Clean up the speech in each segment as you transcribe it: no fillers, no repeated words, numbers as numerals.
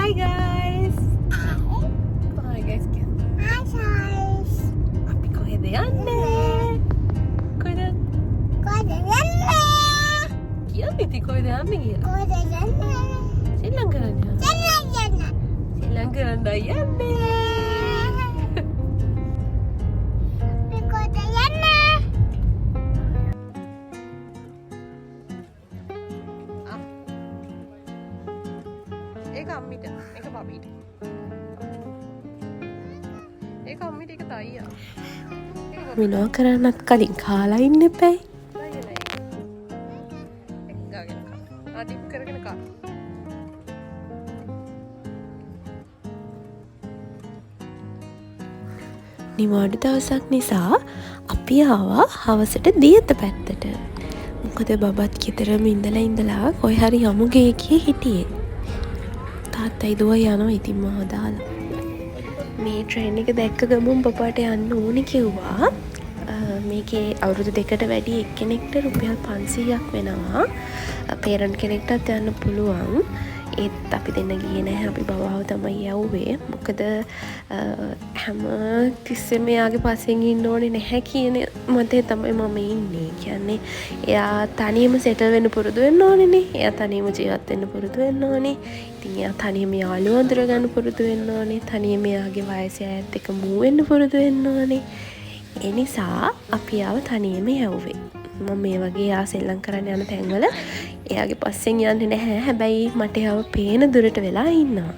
Hi guys. Hi guys කියන්න. Hi guys. අපි කොහෙද යන්නේ? කොහෙද? කොහෙද යන්නේ? කියන්න ඉතින් කොහෙද යන්නේ කියලා. කොහෙද යන්නේ? සෙල්ලම් කරන්න යන්නේ. සෙල්ලම් යන්න. සෙල්ලම් කරන්න යන්නේ. අපි කොහෙද යන්නේ? ඒක අම්මිට, ඒක බබීට. ඒක අම්මිට, ඒක තයියා. මිනෝ කරන්නත් කලින් කාලා ඉන්න එපැයි. ඒක ගාගෙන කා. ආ ඩිප් කරගෙන කා. නිවාඩු දවසක් නිසා අපි ආවා හවසට දියත පැත්තට. මොකද බබත් ගෙදරම ඉඳලා ඉඳලා කොහේ හරි යමු ගේ කිය හිටියේ. තාත්තයි දුවයි යනවා ඉතින් මාව දාලා. මේ ට්‍රේන් එක දැක්ක ගමන් බබාට යන්න ඕනේ කිව්වා. මේකේ අවුරුදු දෙකට වැඩි එක්කෙනෙක්ට රුපියල් 500ක් වෙනවා. පේරන්ට් කෙනෙක්ටත් යන්න පුළුවන්. ඒත් අපි දෙන්න ගියේ නැහැ. අපි බබාව තමයි යව්වේ. මොකද හැම තිස්සෙම එයාගේ පස්සෙන් ඉන්න ඕනේ නැහැ කියන මතේ තමයි මම ඉන්නේ. එයා තනියම සෙටල් වෙන්න පුරුදු වෙන්න ඕනේනේ. එයා තනියම ජීවත් වෙන්න පුරුදු වෙන්න ඕනේ. ඉතින් එයා තනියම යාළුවෝ අඳුර ගන්න පුරුදු වෙන්න ඕනේ. තනියම එයාගේ වයසේ අයත් එක්ක මූව් වෙන්න පුරුදු වෙන්න ඕනේ. ඒ නිසා අපි එයාව තනියම යව්වේ. මම මේ වගේ එයා සෙල්ලම් කරන්න යන තැන්වල එයාගේ පස්සෙන් යන්නේ නැහැ. හැබැයි මට එයාව පේන දුරට වෙලා ඉන්නවා.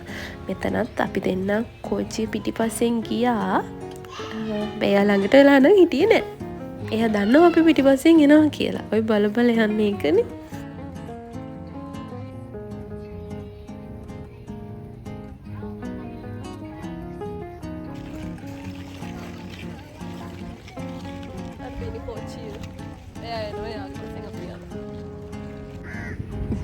මෙතනත් අපි දෙන්න කෝච්චිය පිටිපස්සෙන් ගියා. එයා ළඟට වෙලා නම් හිටියේ නෑ. එයා දන්නවා අපි පිටිපස්සෙන් එනවා කියලා. ඔය බල බල යන්නේ ඒකනේ.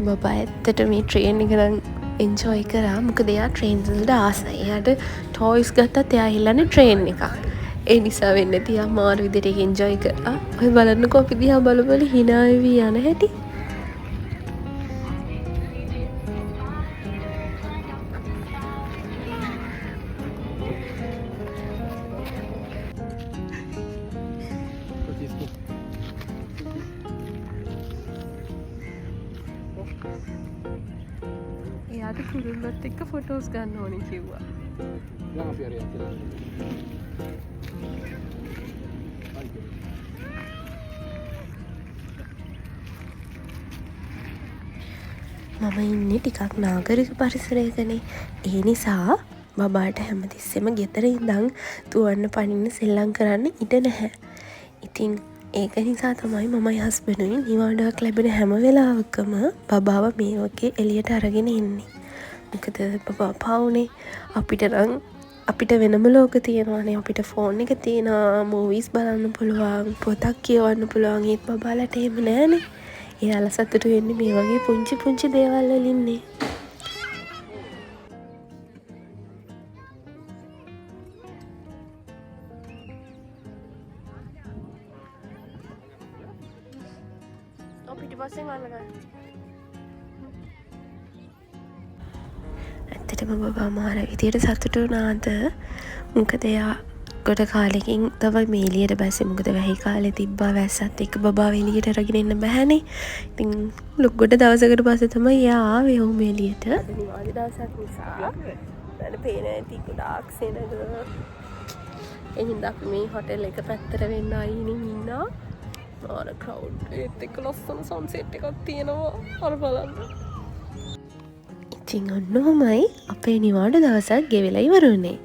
බබා ඇත්තට මේ ට්‍රේන් එක නම් එන්ජොයි කරා. මොකද එයා ට්‍රේන්ස් වලට ආසයි. එයාට ටොයිස් ගත්තත් එයා ඉල්ලන්නේ ට්‍රේන් එකක්. ඒ නිසා වෙන්නේ නැති එයා මාර විදිහට ඒක එන්ජොයි කරා. ඔය බලන්නකෝ අපි දිහා බල බල hina වෙවි යන හැටි. එයාට කුරුල්ලත් එක්ක ෆොටෝස් ගන්න ඕනේ කිව්වා. දැන් අපි අර යන්න. මම ඉන්නේ ටිකක් නාගරික පරිසරයකනේ. ඒ නිසා බබාට හැමතිස්සෙම ගෙදර ඉඳන් දුවන්න පනින්න සෙල්ලම් කරන්න ඉඩ නැහැ. ඉතින් ඒක නිසා තමයි මමයි හස්බන්ඩුයි නිවාඩුවක් ලැබෙන හැම වෙලාවකම බබාව මේ වගේ එළියට අරගෙන එන්නේ. මොකද බබා පවුනේ. අපිට නම් අපිට වෙනම ලෝක තියෙනවානේ. අපිට ෆෝන් එක තියෙනවා, මූවීස් බලන්න පුළුවන්, පොතක් කියවන්න පුළුවන්. ඒත් බබාලට එහෙම නෑනේ. එයාලා සතුටු වෙන්නේ මේ වගේ පුංචි පුංචි දේවල් වලින්නේ. ඔව් පිටිපස්සෙන් අල්ලගන්න. ඇත්තටම බබා මාර විදියට සතුටු වුණාද? මොකද එයා ගොඩ කාලෙකින් තමයි මේ එළියට බැස්සේ. මොකද වැහි කාලේ තිබ්බා වැස්සත් එක්ක බබාව එළියට අරගෙන එන්න බැහැනේ. ඉතින් ලොකු ගොඩ දවසකට පස්සේ තමයි එයා ආවේ ඔහොම එළියට. අද නිවාඩු දවසක් නිසා මට පේන ඇති ගොඩාක් සෙනග. ඒ හින්දා අපි මේ හොටෙල් එක පැත්තට වෙන්න අයිනේ ඉන්නා. මාර ක්‍රවුඩ්. ඒත් එක්ක ලස්සන සන්සෙට් එකක් තියෙනවා. අර බලන්න. ඉතින් ඔන්න ඔහොමයි අපේ නිවාඩු දවසක් ගෙවිලා ඉවර වුණේ.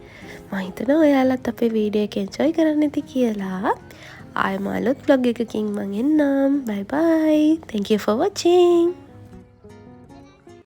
මං හිතනවා ඔයාලත් අපේ වීඩියෝ එක එන්ජොයි කරන්න ඇති කියලා. ආයෙම අලුත් ව්ලොග් එකකින් මං එන්නම්. Bye bye. Thank you for watching.